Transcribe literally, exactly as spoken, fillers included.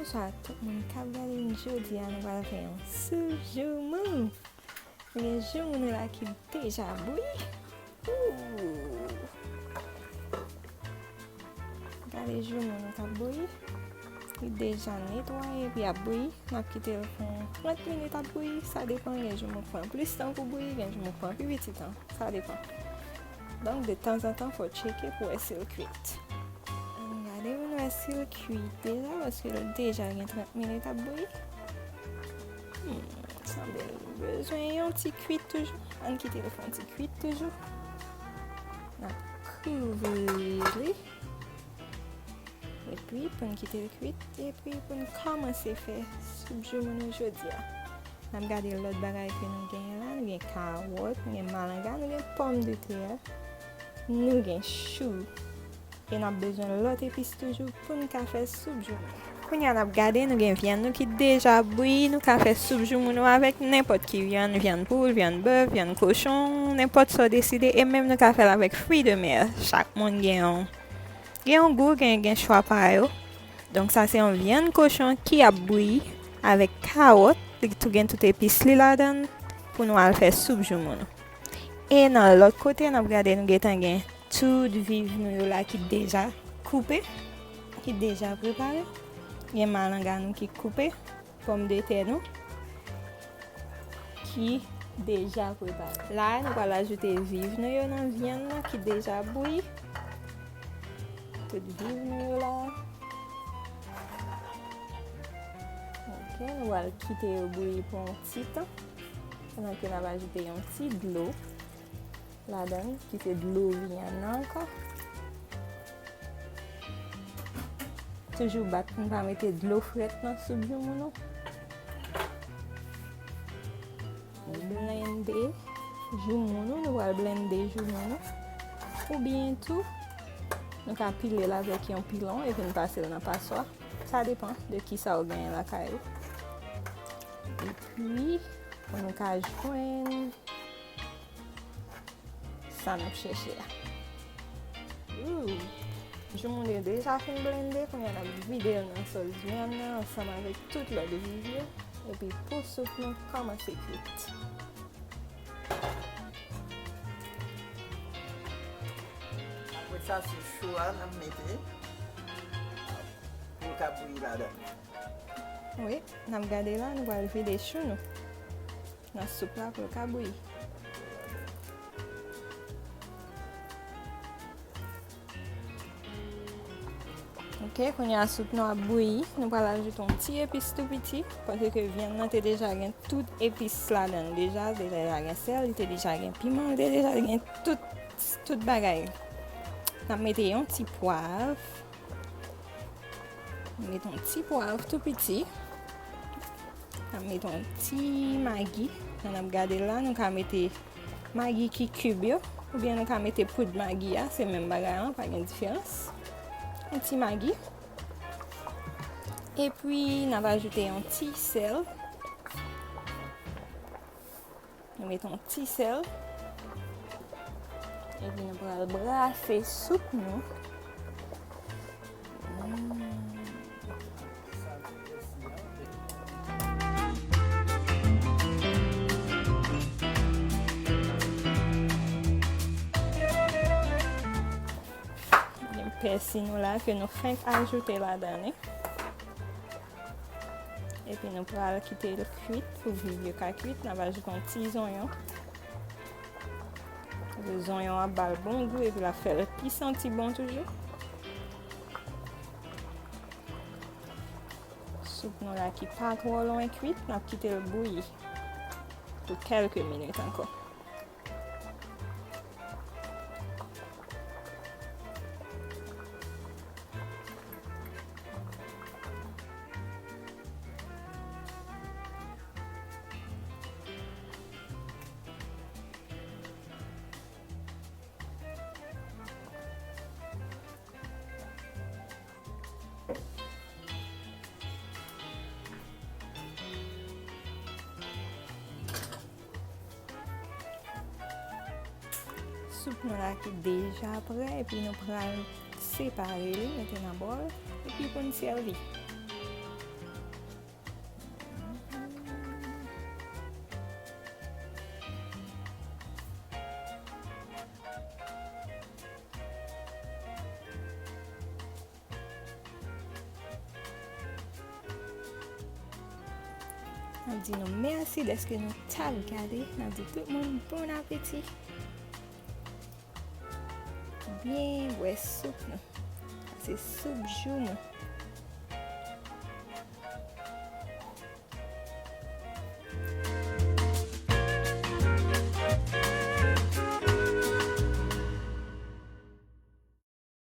Bonswa tout moun k ap gade n. Jodi a, nou pral fè yon soup joumou. Nou gen joumou nou la ki deja bouyi. Ooh. Gade joumou nou k ap bouyi. Li deja netwaye epi ap bouyi. N ap kite l fè yon trant minit ap bouyi. Sa depan, gen joumou k pran plis tan pou bouyi, gen joumou k pran pi piti tan. Sa depan. Donk, de tanzantan, fò w tcheke pou wè si l kwit. Ann gade pou n wè si l kwit deja, paske l deja gen trant minit ap bouyi. Hmm, sanble l bezwen yon ti kwit toujou. Ann kite l fè yon ti kwit toujou. N ap kouvri li. Epi, pou n kite l kwit, epi pou n kòmanse fè soup joumou nou jodi a. N ap gade lòt bagay ke nou genyen la. Nou gen kawòt, nou gen malanga, nou gen pòmdetè, nou gen chou. E n ap bezwen lòt epis toujou pou n ka fè soup joumou. Kounye a n ap gade, nou gen vyann nou ki deja bouyi, nou ka fè soup joumou nou avèk nenpòt ki vyann, vyann poul, vyann bèf, vyann kochon, nenpòt sa w deside, e menm nou ka fè l avèk fwi de mè. Chak moun gen yon, gen yon gou, gen, gen chwa pa yo. Donk sa se yon vyann kochon ki ap bouyi avèk kawòt, li tou gen tout epis li ladan l pou nou al fè soup joumou nou. E nan lòt kote, n ap gade, nou gentan gen tout viv nou yo la ki deja koupe, ki deja prepare. Gen malanga nou ki koupe, pòmdetè nou ki deja prepare. La, nou pral ajoute viv nou yo nan vyann nan ki deja bouyi. Tout viv nou yo la. Ok, nou pral kite yo bouyi pou yon ti tan. Pandan ke n ap ajoute yon ti dlo ladan l, ki se dlo vyann nan ankò. Toujou bat pou n pa mete dlo frèt nan soup joumou nou. Blende joumou nou, nou pral blende joumou nou. Oubyen tou, nou ka pile l avèk yon pilon epi n pase l nan paswa. Sa depan de kisa w genyen lakay ou. Epi, pou nou ka jwenn sa n ap chèche a. Ooh. Joumou nou deja fin blende, kounye a n ap vide l nan sòs vyann nan ansanm avèk tout lòt viv yo. Epi pou soup nou kòmanse kwit. Apre sa, se chou a n ap mete pou l ka bouyi ladan. Wi, n ap gade la, nou pral vide chou nou nan soup la pou l ka bouyi. Ok, kounye a soup nou ap bouyi, nou pral ajoute yon ti epis tou piti, paske vyann nan te deja gen tout epis ladan l deja, te deja gen sèl, li te deja gen piman, li te deja gen tout, tout bagay. N ap mete yon ti pwav. Mete yon ti pwav tou piti. N ap mete yon ti magi. Jan n ap gade l la, nou ka mete magi ki cube yo, oubyen nou ka mete poud magi a, se menm bagay lan, pa gen diferans. Yon ti magi. Epi, n ap ajoute yon ti sèl. Nou mete yon ti sèl. Epi nou pral brase soup nou. Mm. Gen pèsi nou la ke nou fenk ajoute ladan li. Epi nou pral kite l kwit pou viv yo ka kwit. N ap ajoute yon ti zonyon. Paske zonyon an ba l bon gou epi l ap fè l pi santi bon toujou. Soup nou la ki pa twò lwen kwit, n ap kite l bouyi pou kèlke minit ankò. Soup nou la ki deja prè, epi nou pral separe li, mete nan bòl, epi pou n sèvi. N ap di nou mèsi dèske nou t ap gade. N ap di tout moun bon apeti. Byen bwè soup nou. Se soup joumou.